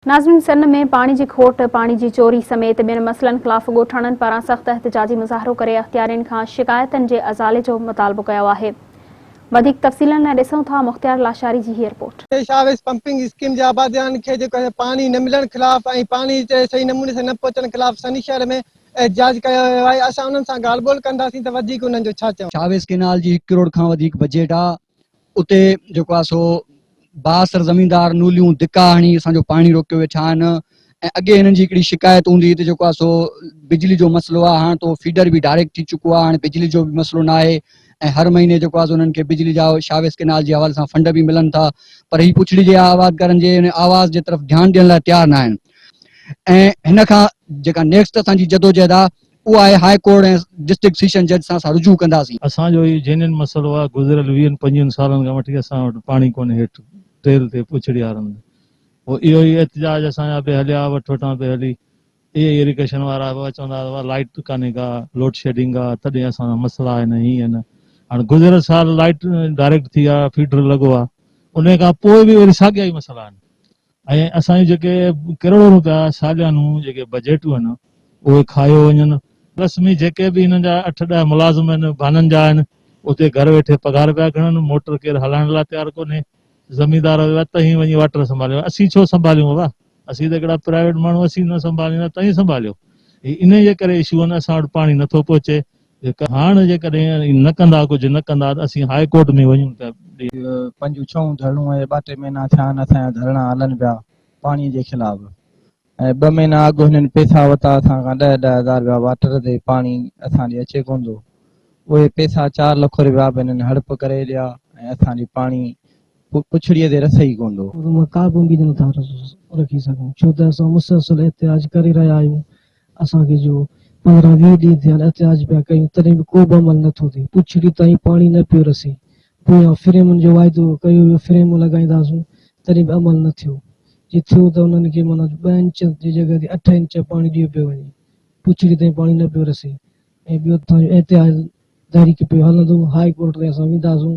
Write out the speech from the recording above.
ناظرين سن ۾ پاڻي جي کوٽ، پاڻي جي چوري سميت ٻين مسئلن خلاف ڳوٺاڻن پاران سخت احتجاجي مظاهرو ڪري اختيارين کان شڪايتن جي ازالي جو مطالبو ڪيو آهي. وڌيڪ تفصيلن لاء ڏسون ٿا مختيار لاشاري جي هيء رپورٽ. شاويز پمپنگ اسڪيم جي آبادگارن کي جيڪو آهي پاڻي نه ملڻ خلاف ۽ پاڻي صحيح نموني سان نه پهچڻ خلاف سني شهر ۾ احتجاج ڪيو ويو آهي اسان انهن سان ڳالهه ٻولهه ڪنداسين ته وڌيڪ انهن جو ڇا چوڻ. شاويز ڪينال جي هڪ ڪروڙ کان وڌيڪ بجيٽ آ اتي جيڪو آهي سو بااثر زميندار نوليون ڌڪا هڻي اسان جو پاڻي روڪيو ويٺا آهن ۽ اڳي هنن جي هڪڙي شڪايت هوندي هئي ته جيڪو آهي سو بجلي جو مسئلو آهي هاڻ ته فيڊر به ڊائريڪٽ ٿي چڪو آهي هاڻي بجلي جو به مسئلو نه آهي ۽ هر مهيني جيڪو آهي سو انهن کي بجلي جا شاويز ڪينال جي حوالي سان فنڊ به ملن ٿا پر هي پڇڙي جي آبادگارن جي ان آواز جي طرف ڌيان ڏيڻ لاء تيار نه آهن ۽ هن کان جيڪا نيڪسٽ اسان جي جدوجهد آهي اهو آهي هاء ڪورٽ ۽ ڊسٽرڪٽ سيشن جج سان اسان رجوع ڪنداسين. اسان جو هي جينين مسئلو آهي گذريل ويهن پنجويهن سالن کان وٺي اسان وٽ پاڻي ڪونهي هيٺ ٽيل تي پڇڙي وارن تي پوء اهو ئي احتجاج اسان جا به هليا وٺ وٺان پئي هلي اهي ئي اريگيشن وارا به چوندا هئا لائيٽ ڪانهي ڪا لوڊ شيڊنگ آ تڏهن اسان سان مسئلا آهن هي آهن هاڻ گذريل سال لائيٽ ڊائريڪٽ ٿي آ فيڊر لڳو آ ان کان پوء به وري ساڳيا ئي مسئلا آهن. ۽ اسان جون جيڪي ڪروڙون روپيا ساليانو جيڪي بجيٽون آهن اهي کايو وڃن پلس ۾ جيڪي به هنن جا اٺ ڏهه ملازم آهن ڀانن جا آهن اتي گهر ويٺي پگهار پيا کڻن موٽر ڪير هلائڻ لاء تيار ڪونهي زميندار ويا تهين وڃي واٽر سنڀاليو اسين ڇو سنڀاليون بابا اسين ته هڪڙا پرائيويٽ ماڻهو اسين نه سنڀاليندا تهين سنڀاليو هي انهي جي ڪري اشو آهن اسان وٽ پاڻي نٿو پهچي هاڻ جيڪڏهن نه ڪندا ڪجهه نه ڪندا ته اسين هاء ڪورٽ ۾ وڃون پيا. پنجون ڇهون ڌرڻو ۽ ٻه ٽي مهينا ٿيا آهن اسان جا ڌرڻا هلن پيا پاڻي جي خلاف ۽ ٻه مهينا اڳ هنن پيسا ورتا اسان کان ڏهه ڏهه هزار رپيا واٽر تي پاڻي اسان ڏي اچي ڪونه ٿو اهي پيسا چار لک رپيا به هنن هڙپ ڪري ڏيا ۽ اسان ڏي پاڻي پڇڙيء تي رسي ئي ڪونه ٿو. مان ڪا به اميد نٿا رکي سگهون ڇو ته اسان مسلسل احتجاج ڪري رهيا آهيون اسان کي جو 15 20 ڏينهن ٿيا آهن احتجاج پيا ڪيون تڏهن به ڪو به عمل نٿو ٿئي پڇڙي تائين پاڻي نه پيو رسي پويان فريمن جو واعدو ڪيو ويو فريمون لڳائينداسون تڏهن به عمل نه ٿيو جي ٿيو ته انهن کي معنيٰ ٻه انچ جي جڳهه تي اٺ انچ پاڻي ڏيو پيو وڃي پڇڙي تائين پاڻي نه پيو رسي ۽ ٻيو تان جو احتجاج تحريڪ پيو هلندو هاء ڪورٽ تائين اسان وينداسون.